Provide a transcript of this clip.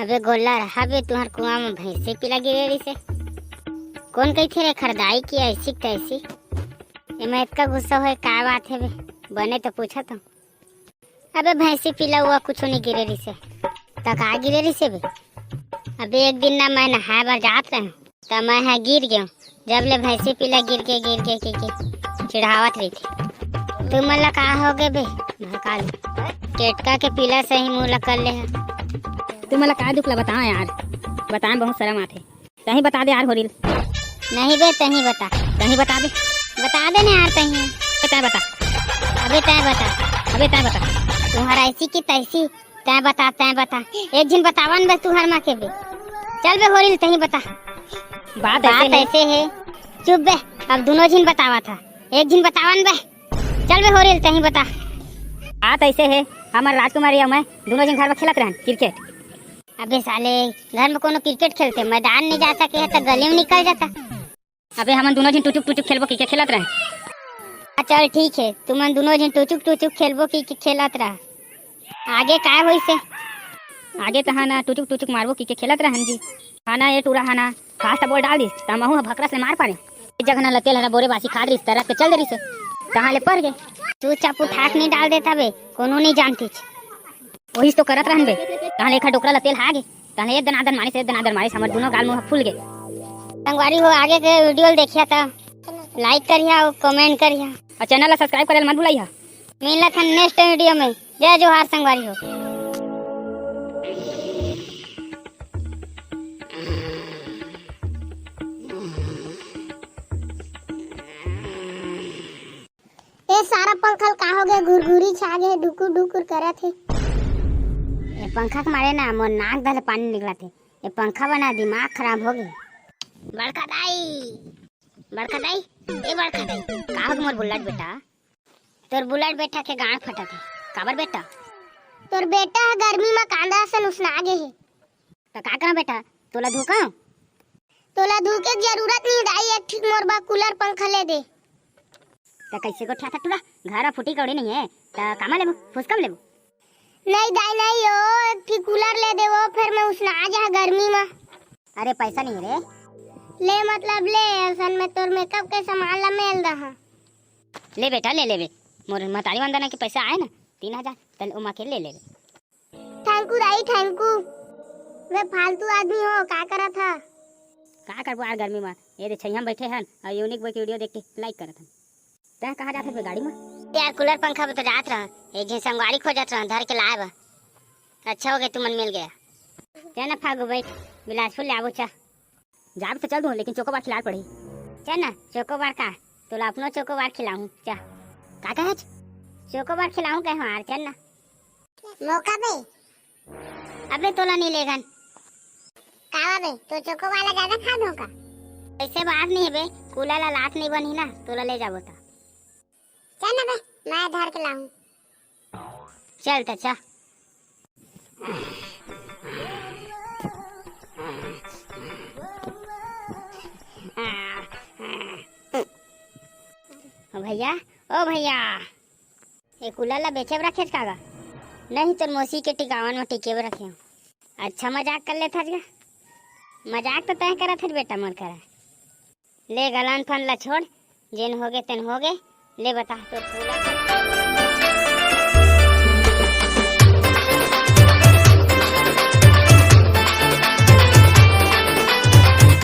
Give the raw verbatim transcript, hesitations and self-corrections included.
अबे गोल्लर, अबे तुंहर कुआं में भैंसी पिला गिरे रिसे। कोन कहिथे रे खरदाई कि ऐसी तैसी? एमा एतका गुस्सा होय का बात हे बे? बने तो पूछत हंव। अबे भैंसी पिला हुआ कुछू नइ गिरे रिसे। त का गिरे रिसे बे? अबे एक दिन ना मैं नहाय बर जात रहेंव, त मैं ह गिर गेंव। जब ले भैंसी पिला गिर के, गिर के, गिर के चिढ़ावत रहिथे। तुमन ला का होगे बे? भकाल। केटका के पिला सही मुंह ला कर ले ह। तुमन ला का दुख ला बतावं यार, बताय म बहुत शरम आथे। तहीं बता दे यार होरिल। नहीं बे, तहीं बता। तहीं बता दे। बता दे ना यार, तहीं। बे तैं बता। अबे तैं बता। अबे तैं बता। तुंहर ऐसी कि तैसी, तैं बता, तैं बता। एक झिन बतावन बे तुंहर माँ के बे। चल बे होरिल, तहीं बता। बात बात ऐसे हे। ऐसे हे। चुप बे, अब दुनों झिन बतावत ह। एक झिन बतावन बे। चल बे होरिल, तहीं बता। बात ऐसे हे, हमर राजकुमारी अउ मैं दुनों झिन घर में खेलत रहन क्रिकेट। अबे साले, घर में कोनो क्रिकेट खेलथे, मैदान नइ जा सके हे त गली में निकल जाता। अबे हमन दुनों झिन टुचुक टुचुक खेलबो कहिके खेलत रहन। आ, चल ठीक हे, तुमन दुनों झिन टुचुक टुचुक खेलबो कहिके खेलत रह। आगे काय होइस हे? आगे तहां ना टुचुक टुचुक मारबो कहिके खेलत रहन जी। हाना ए टूरा हाना fast ball डाल दिस, त महू ह भकरस ले मार पारे। ए जगह ना लतेल हरा बोरे बासी खात रिस, त रख के चल दे रिस हे। तहां ले पर गे। तू चप्पू ठाक नइ डाल देता बे, कोनो नइ जानतिस। ओहिच तो करत रहन बे। तहां ले एखर डोकरा ल तेल हागे। तहां ले एक दनादन मारिस, एक दनादन मारिस, हमर दुनों गाल मुंह फूल गे। संगवारी हो, आगे के video ल देखिहा त like करिहा अउ comment करिहा। अउ channel ल subscribe करे ल मत भुलाइहा। मिलत हन next video में। जय जोहार संगवारी हो। ए सारा पंखा ल का हो गे, घुरघुरी छा गे हे, डुकुर डुकुर करत हे। ए पंखा के मारे ना मोर नाक डहर ले पानी निकलत हे। ए पंखा बर ना दिमाग खराब हो गे। बड़का दाई, बड़का दाई, ए बड़का दाई, का हो गे मोर बुल्लट बेटा? तोर बुल्लट बेटा के गांड फटत हे। काबर बेटा? तोर बेटा ह गर्मी म कांदा असन उसना गे हे। त का करंव बेटा, तोला धुकंव? तोला धुके के जरूरत नइ हे दाई, एक ठिक मोर बर कूलर पंखा ले दे। त कइसे गोठियाथस टूरा, घर म फूटी कौड़ी नइ हे, त कामा लेबो, फुसका म लेबो? नइ दाई नइ ओ, एक ठिक कूलर ले दे ओ, फेर मैं उसना जाहूं गर्मी म। अरे पैसा नइ हे रे। ले मतलब ले, असन में तोर makeup के सामान ला मेल दहा। ले बेटा ले लेबे, मोर महतारी वंदना के पैसा आय ना तीन हजार, त ओमा के ले लेबे। Thank you दाई, thank you। वे फालतू आदमी हो, का करत ह? का करबो यार गर्मी म? ए दे छइहां म बइठे हन अउ Unique Boy के video देख के like करत हन। तैं कहां जात हस बे गाड़ी म? यार कूलर पंखा बर तो जात रहंव, एक झिन संगवारी खोजत रहंव, धर के लाय बर। अच्छा हो गे तुमन मिल गे। चल ना फागू बइठ, बिलासपुर ले आबो चा। जाबे त चल दूं, लेकिन चोकोबार खिलाय ल पड़ही। चल ना, चोकोबार का, तोला अपनो चोकोबार खिलाहूं, चल। का कहेच? चोकोबार खिलाहूं कहे हंव यार, चल ना। मोका बे? अबे तोला नइ लेगन। काबर बे, तोर चोकोबार ला जादा खात हंव का? अइसे बात नइ हे बे, कूलर ला लात नइ बनही ना, तोला ले जाबो त। चल ना बे, मैं धर के लाहूं। चल त चल। ओ भैया, ओ भैया, ए कूलर ला बेचे बर रखेच का गा? नहीं, तोर मौसी के टिकावन म टिके बर रखे हंव। अच्छा मजाक कर लेथस गा। मजाक तो तैं करत हस बेटा मोर करा। ले गलन फन ला छोड़, जेन होगे तेन होगे। ले बता तोर कूलर।